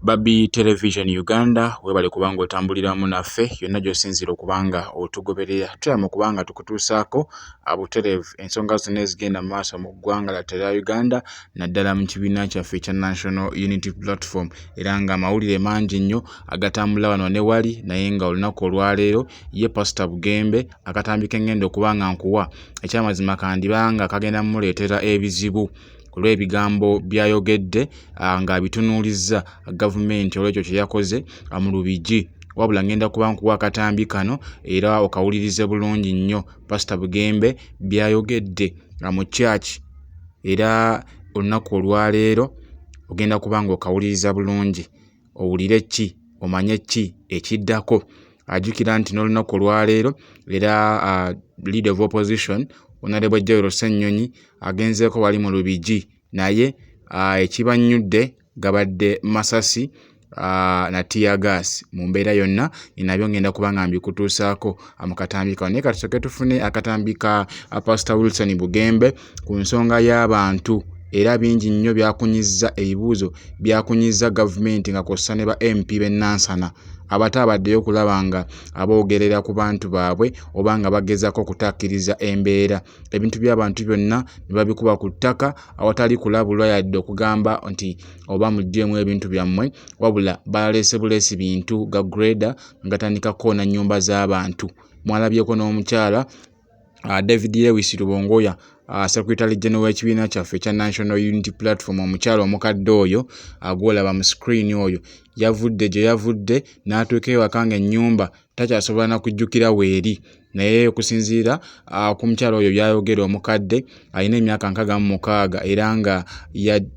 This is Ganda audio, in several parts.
Babi Television Uganda, webale kubanga otambuliramu naffe yonna gy'osinziira okuba nga otugoberera. Tuyama okuba nga tukutuusaako butereevu ensonga zonna ezigenda mu maaso mu ggwanga lyattu erya Uganda naddala mu kibiina kyaffe ekya National Unity Platform, era nga amawulire mangi nnyo agatambula wano ne wali. Naye nga olunaku olwaleero ye Pasita Bugembe akatambi ke ngenda okuba nga nkuwa ekyamazima kandiba nga kagenda mmuleetera ebizibu olw'ebigambo by'ayogedde ng'abitunuulizza gavumenti olw'ekyo kye yakoze mu Lubigi. Wabula ngenda kuba nkuwa akatambi kano era okawulirize bulungi nnyo Pasita Bugembe by'ayogedde mu church, era olunaku olwaleero ogenda kuba ng'okawuliriza bulungi owulire ki omanye ki ekiddako. Ajjukira nti n'olunaku olwaleero era leader of opposition Honorable Joel Ssenyonyi agenzeeko wali mu Lubigi, naye ekibannyudde gabadde masasi na teargas. Mu mbeera yonna nabyo ngenda kuba nga mbikutuusaako mu katambi kano, naye katusooke tufune akatambi ka Pastor Wilson Bugembe ku nsonga y'abantu. Era bingi nnyo byakunyizza ebibuuzo byakunyizza gavumenti nga kw'ossa ne ba MP b'e Nansana abataabaddeyo okulaba nga aboogerera ku bantu baabwe oba nga bagezaako okutaakiriza embeera, ebintu by'abantu byonna ne babikuba ku ttaka awatali kulabulwa yadde okugamba nti oba muggyemu ebintu byammwe, wabula baleese buleesi bintu ga grader nga gatandika kukoona nnyumba z'abantu. Mwalabyeko n'omukyala David Lewis Rubongoya, Secretary General w'ekibiina kyaffe ekya National Unity Platform, omukyala omukadde oyo gw'olaba mu screen oyo, yavudde gye yavudde n'atuuka ewaka ng'ennyumba takyasobola na kujjukira weeri. Naye okusinziira ku mukyala oyo by'ayogera, omukadde alina emyaka 66 era nga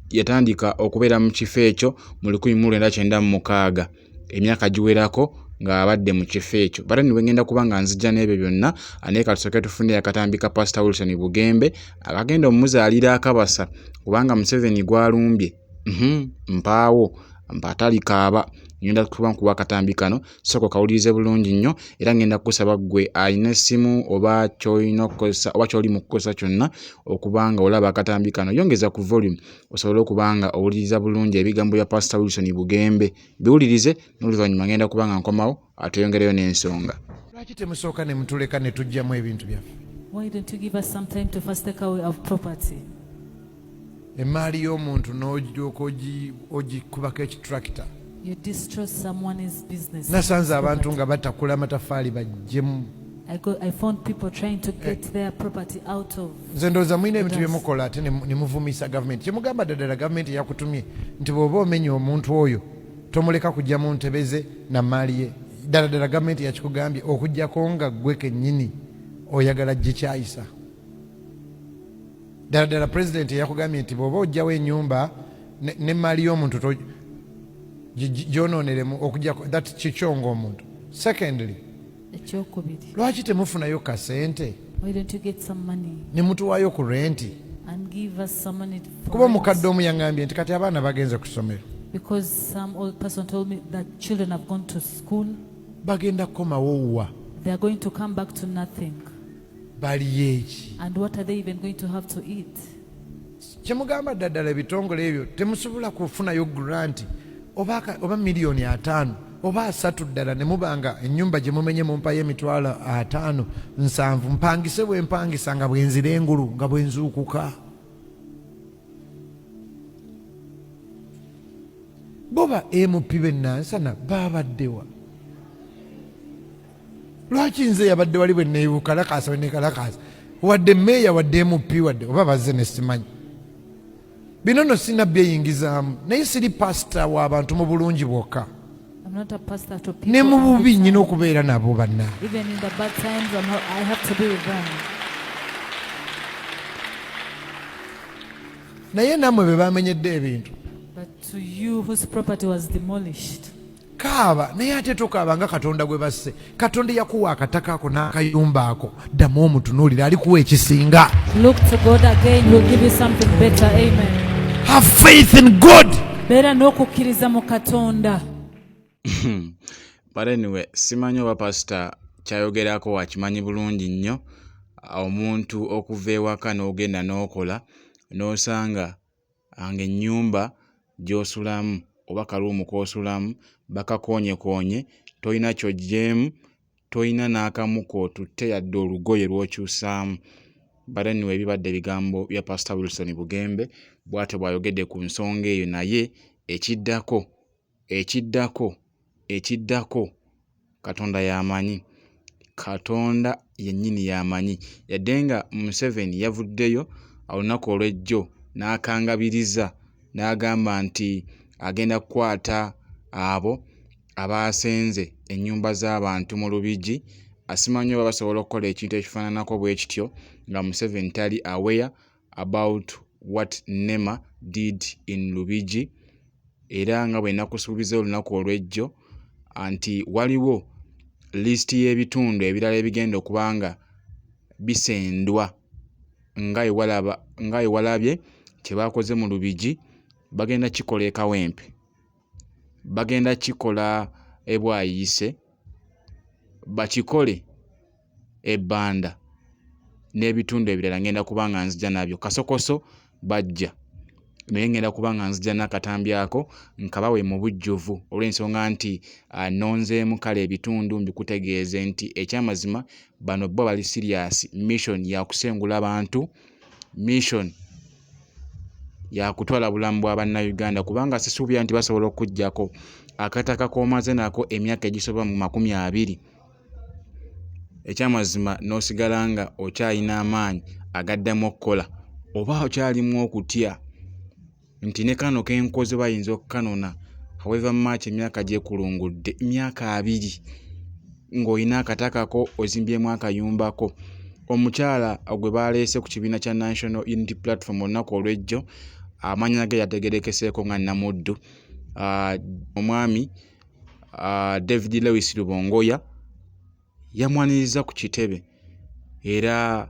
yatandika okubeera mu kifo ekyo mu 1996, emyaka giwerako ng'abadde mu kifo ekyo. But anyway, ngenda kuba nga nzija n'ebyo byonna, naye katusooke tufune akatambi ka Pastor Wilson Bugembe akagenda omuzaalira akabasa, kubanga Museveni gwalumbye mpaawo mpatalikaaba. Ngenda kuba nkuwa akatambi kano, sooka okawulirize bulungi nnyo, era ngenda kukusaba ggwe alina essimu oba ky'olina okukozesa oba ky'oli mu kukozesa kyonna okuba nga olaba akatambi kano, yongeza ku volume osobole okuba nga owuliriza bulungi ebigambo bya Pastor Wilson Bugembe. Biwulirize n'oluvannyuma ngenda kuba nga nkomawo atweyongereyo n'ensonga. Lwaki temusooka ne mutuleka ne tuggyamu ebintu byaffe? Why don't you give us some time to first take away our property? Emmaali y'omuntu n'olyoka ogikubako ekitrakita. You destroy someone's business. Nasanze abantu nga batakula amataffaali baggyemu. I found people trying to get their property out of. Nze ndowooza mulina ebintu bye mukola ate ne muvumisa gavumenti. Kye mugamba ddala gavumenti yakutumye nti bw'oba omenya omuntu oyo tomuleka kujja mu ntebe ze na mmaali ye. Ddala ddala gavumenti yakikugambye okuggyako nga ggwe kennyini oyagala gikyayisa. Ddala ddala pulezidenti yakugambye nti bw'oba oggyawo ennyumba n'emmaali y'omuntu gyonooneremu okuggyako that kikyo ng'omuntu. Secondly, Ekyokubiri. lwaki temufunayo kasente Why don't you get some money ne mutuwaayo ku renti? and give us some money for Kuba rent? omukadde omu yaŋŋambye nti kati abaana bagenze ku ssomero. Because some old person told me that children have gone to school. Bagenda kukomawo wa? They are going to come back to nothing. Baliyo eki? And what are they even going to have to eat? Kye mugamba ddala ddala ebitongole ebyo temusobola kufunayo grant oba 50 million oba 30 ddala ne muba nga ennyumba gye mumenye mumpayo 50,000 70 mpangise bwe mpangisa nga bwe nzira engulu nga bwe nzuukuka. Bo ba MP b'e Nansana baabaddewa? Lwaki nze yabadde wali bwe neekalakaasa bwe neekalakaasa wadde meeya wadde MP wadde oba bazze ne simanyi. Bino nno sirina byeyingizaamu, naye siri pasita w'abantu mu bulungi bwokka. I'm not a pastor to people. Ne mu in good bubi nnyina times. okubeera nabo banna. Even in the bad times, I have to be with them. Naye nammwe be bamenyedde ebintu. But to you whose property was demolished, Kaaba, naye ate tokaaba nga Katonda gwe basse. Katonda yakuwa akataka ako n'akayumba ako, ddamu omutunuulire, alikuwa ekisinga. Look to God again, He'll give you something better. Amen. Have faith in God. Beera n'okukkiriza mu Katonda. But anyway, simanyi oba pasita kyayogerako wakimanyi bulungi nnyo. Omuntu okuva ewaka n'ogenda n'okola n'osanga ng'ennyumba gy'osulamu oba kaluumu k'osulamu bakakoonyekoonye, tolina ky'oggyeemu, tolina n'akamu k'otutte yadde olugoye lw'okyusaamu. But anyway, bibadde bigambo bya Pastor Wilson Bugembe bw'atyo bw'ayogedde ku nsonga eyo naye ekiddako ekiddako ekiddako Katonda y'amanyi. Katonda yennyini y'amanyi. Yadde nga Museveni yavuddeyo olunaku olw'ejjo n'akangabiriza n'agamba nti agenda kukwata abo abaasenze ennyumba z'abantu mu Lubigi. Asimanyi oba basobola okukola ekintu ekifaananako bwe kityo nga Museveni tali aware about what NEMA did in Lubigi. Era nga bwe nakusuubiza olunaku olw'ejjo nti waliwo lisiti y'ebitundu ebirala ebigenda okuba nga bisendwa nga bwe walabye kye baakoze mu Lubigi, bagenda kukikola e Kawempe, bagenda kukikola e Bwayiise, bakikole e Banda n'ebitundu ebirala ngenda kuba nga nzija nabyo. Kasokoso bajja naye ngenda kuba nga nzija n'akatambi ako nkabawe mu bujjuvu olw'ensonga nti nnonzeemu kale ebitundu mbikutegeeze nti ekyamazima bano bo bali siriyaasi mission ya kusengula bantu, mission ya kutwala bulamu bwa Bannayuganda kubanga sisuubira nti basobola okukuggyako akataka k'omaze nako emyaka egisoba mu 20 ekyamazima n'osigala nga okyalina amaanyi agaddamu okukola oba okyalimu okutya nti ne kano ke nkoze bayinza okukanona however much emyaka gyekulungudde myaka 20 ng'olina akataka ko ozimbyemu akayumba ko. Omukyala gwe baleese ku kibiina kya National Unity Platform olunaku olw'ejjo amannya ge yategeerekeseeko nga Namuddu, omwami David Lewis Lubongoya yamwanirizza ku kitebe era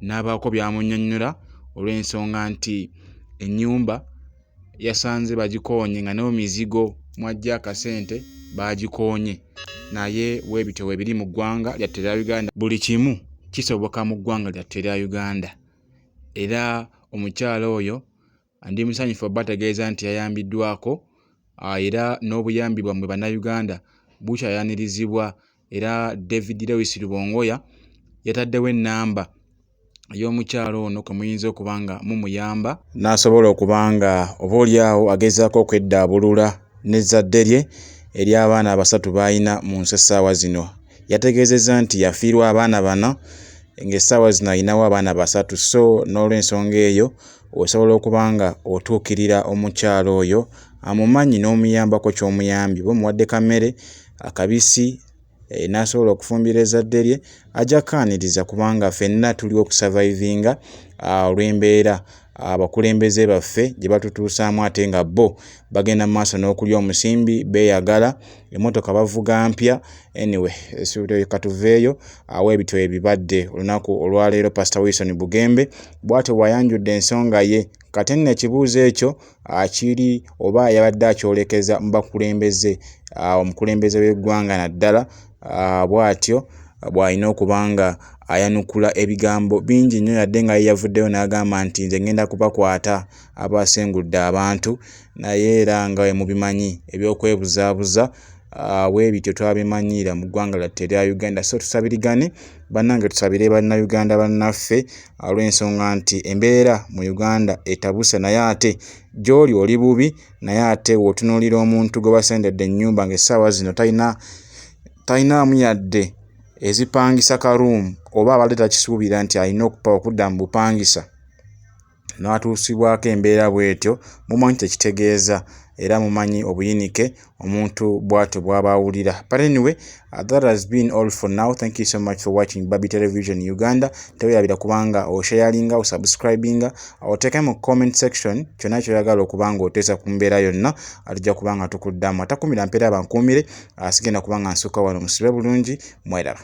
n'abaako by'amunnyonnyola olw'ensonga nti ennyumba yasanze bagikoonye nga ne mu mizigo mw'aggye akasente baagikoonye naye bwe bityo bwe biri mu ggwanga lyattu erya Uganda. Buli kimu kisoboka mu ggwanga lyattu erya Uganda era omukyala oyo ndi musanyufu obbategeeza nti yayambiddwako era n'obuyambi bwammwe Bannayuganda bukyayanirizibwa era David Lewis Lubongoya yataddewo ennamba ey'omukyala ono kwe muyinza okuba nga mumuyamba n'asobola okuba nga oboolyawo agezaako okweddaabulula n'ezzadde lye ery'abaana 3 b'alina mu nsi essaawa zino. Yategeezezza nti yafiirwa abaana bano ng'essaawa zino alinawo abaana 3 so n'olw'ensonga eyo osobola okuba nga otuukirira omukyala oyo amumanyi n'omuyambako ky'omuyambye oba omuwadde kammere, akabisi n'asobola okufumbira ezzadde lye ajja kkaaniriza kubanga ffenna tuliwo okusavaivinga olw'embeera abakulembeze baffe gye batutuusaamu ate nga bo bagenda mu maaso n'okulya omusimbi beeyagala emmotoka bavuga mpya anyway katuveeyo awo ebityo ebibadde olunaku olwaleero Pastor Wilson Bugembe bw'atyo bw'ayanjudde ensonga ye kati nno ekibuuzo ekyo kiri oba yabadde akyolekeza mu bakulembeze omukulembeze w'eggwanga naddala bw'atyo bw'alina okuba nga ayanukula ebigambo bingi nnyo yadde nga ye yavuddeyo n'agamba nti nze ngenda kubakwata abasengudde abantu naye era nga bwe mubimanyi ebyokwebuzaabuza bwe bityo twabimanyiira mu ggwanga lyattu erya Uganda so tusabirigane bannange tusabire Bannayuganda bannaffe olw'ensonga nti embeera mu Uganda etabuse naye ate gy'oli oli bubi naye ate w'otunuulira omuntu gwe basendedde ennyumba ng'essaawa zino talinaamu yadde ezipangisa karuumu oba abadde takisuubira nti alina okudda mu bupangisa n'atuusibwako embeera bw'etyo mumanyi kye kitegeeza era mumanyi obuyinike omuntu bw'atyo bw'aba awulira. But anyway, that has been all for now. Thank you so much for watching Barbie Television Uganda. Teweerabira kubanga osharinga, osubscribinga, oteeke mu comment section kyonna ky'oyagala okuba nga oteesa ku mbeera yonna tujja kuba nga tukuddamu. Atakumira mpeera bankuumire, sigenda kuba nga nsukka wano musibe bulungi mweraba.